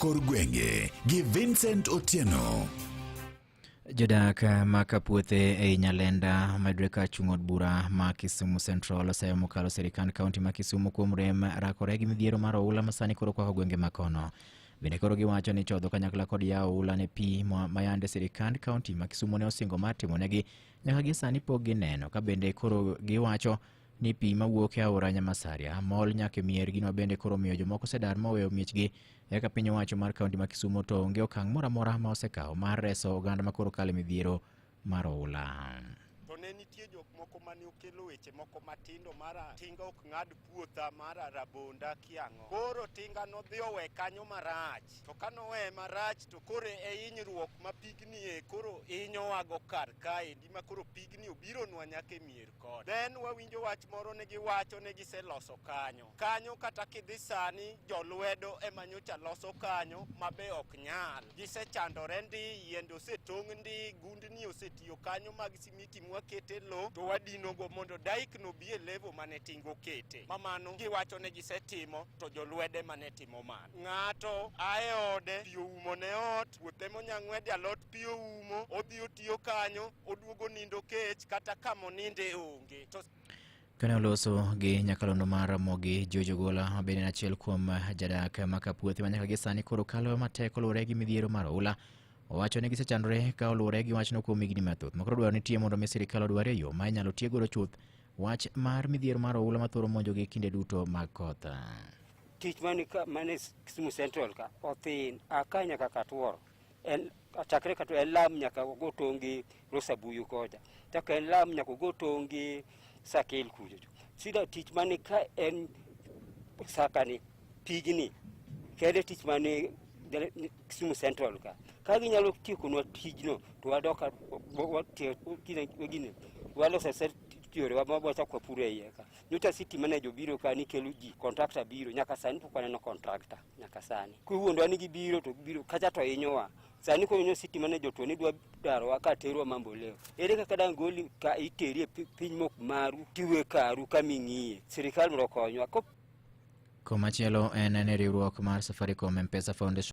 kor gwenge gi Vincent Otieno. Jodak ma Kapuothe ei Nyalenda medre ka chung' od bura ma Kisumu Central oseyo mokalo sirikand kaunti ma Kisumu kuom rem rakore gi midhiero mar oula ma sani koro kwako gwenge ma kono. Bende koro giwacho ni chodho kanyakla kod yawo oula ne pi ma yande sirikand kaunti ma Kisumu ne osingo mar timonegi nyaka gi sani pok gineno ka bende koro giwacho ni pi mawuok e aora Nyamasaria mol nyaka e mier gino bende koro miyo jomoko osedar moweyo miechgi eka piny owacho mar kaunti ma Kisumu to onge okang' moro amora ma osekawo mar reso oganda ma koro kalo e midhiero mar oula. To ne nitie jok moko mane okelo weche moko matindo mara tinga ok ng'ad puotha mara rabonda kiang'o. Koro tinga nodhi owe kanyo marach. To ka nowe marach to koro e hinyruok ma pigni e koro hinyowago kar kaendi ma koro pigni obironwa nyaka e mier koni. Then wawinjo wach moro ni giwacho ni giseloso kanyo. Kanyo kata kidhi sani jolwedo ema nyocha loso kanyo ma be ok nyal. Gisechandore ndi, yiende osetong' ndi, gundni osetiyo kanyo mag simiti mwakete lo to wadinogo mondo dyke no bi e level mane tinga okete. Ma mano giwacho ni gisetimo to jolwedo ema ne timo mano. Ng'ato a e ode, pi oumo ne ot, puothe monyang'wede alot pi oumo, odhi otiyo kanyo, oduogo nindo kech kata kamoninde onge. To Kane oloso gi nyakalondo mar Ramogi George Ogola ma bende en achiel kuom jadak ma Kapuothe ma nyaka gi sani koro kalo matek oluwore gi midhiero mar oula. Owacho ni gisechandore ka oluwore gi wachno kuom higni mathoth. Makoro dwaro nitie mondo mi sirikal odwar e yo ma inyalo tiek godo chuth wach mar midhiero mar oula ma thoro monjogi kinde duto mag koth. Tich mane ka mane Kisumu Central ka othin aka nyaka Katuoro. En chakre Katuoro en lam nyaka ogo tong' gi Rosabuyu kocha. Chak en lam nyaka ogo tong' gi Sakil kucho. Sida tich mane ka en sakani pigni kende tich mane Kisumu Central ka. Ka ginyalo tiekonwa tijno to wadok gine waloso yorewa ma wachak wapur e iye ka. Nyocha city manager obiro ka ni kelo ji, contractor biro, nyaka sani pok waneno contractor, nyaka sani. Kiwuondwa ni gibiro to gibiro, kacha to hinyowa. Sani koro nyo city manager to ni dwa darowa ka terwa Mamboleo. Ere kaka dang' goli ka iteri e piny mok maru tiwe karu kaming'iye. Sirikal mondo okonywa. Komachielo en ni riwruok mar Safaricom M-Pesa Foundation